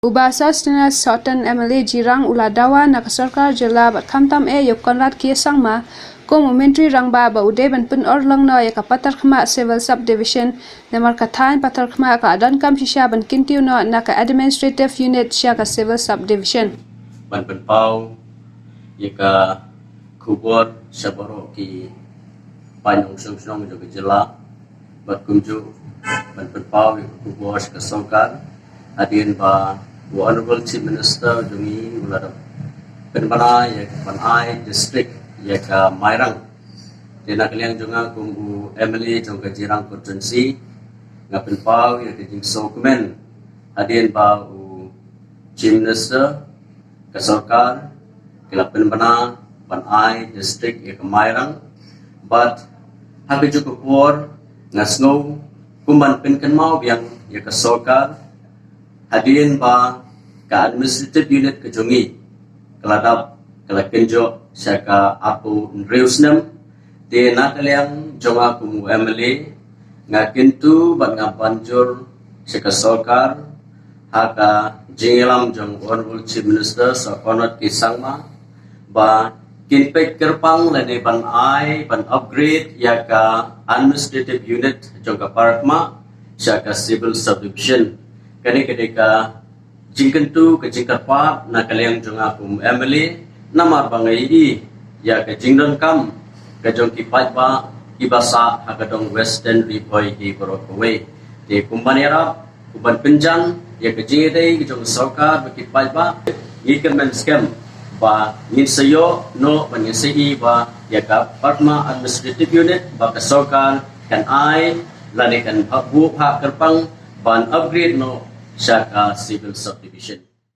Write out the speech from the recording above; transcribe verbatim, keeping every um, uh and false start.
U Bah Sosthenes Sohtun, M L A Jirang, u la dawa na ka sorkar jylla bad khamtam eh ïa u Conrad K Sangma kum u Myntri Rangbah ba u dei ban pynurlong noh ïa ka Patharkhmah Civil Subdivision, namar ka thaiñ Patharkhmah ka la donkam shisha ban kyntiew noh na ka Administrative Unit sha ka Civil Subdivision. Ban pynpaw ïa ka khubor sha baroh ki paid nongshong shnong jong ka jylla, bad kumjuh ban pynpaw ïa ka khubor sha ka sorkar hadien ba u Honorable Chief Minister jong ngi u la da pynbna ïa ka ban ai district ïa ka Mairang. Te na ka liang jong nga kum u M L A jong ka Jirang Constituency, nga pynpaw ïa ka jingsngewkmen hadien ba u Chief Minister, ka sorkar ki la pynbna ban ai district ïa ka Mairang. Bad ha kajuh ka por nga sngew kum ban pynkynmaw biang ïa ka sorkar hadien ba ka administrative unit ka jong ngi ka la dap, ka la kynjoh sha ka arphew hynriew snem. Te na ka liang jong nga kum u M L A, nga kyntu bad nga ban jur sha ka sorkar ha ka jingïalam jong u Honorable Chief Minister Sir Conrad K Sangma ba kin peit kyrpang lane ban ai ban upgrade ïa ka administrative unit jong ka Patharkhmah sha ka Civil Subdivision. Kane ka dei ka jingkyntu, ka jingkyrpad na ka liang jong nga kum M L A, namar ba nga ïohi ïa ka jingdonkam ka jong ki paidbah kiba sah ha ka dong Western Ri Bhoi hi baroh kawei. Te kum ban ïarap, kum ban pynjah ïa ka jingïadei ka jong ka sorkar bad ki paidbah, ngi kyrmen skhem ba ngin sa ïoh noh bad ngin sa ïohi ba ïa ka Patharkhmah Administrative Unit ba ka sorkar kan ai lane kan buh ha kyrpang ban upgrade noh sha ka Civil Subdivision.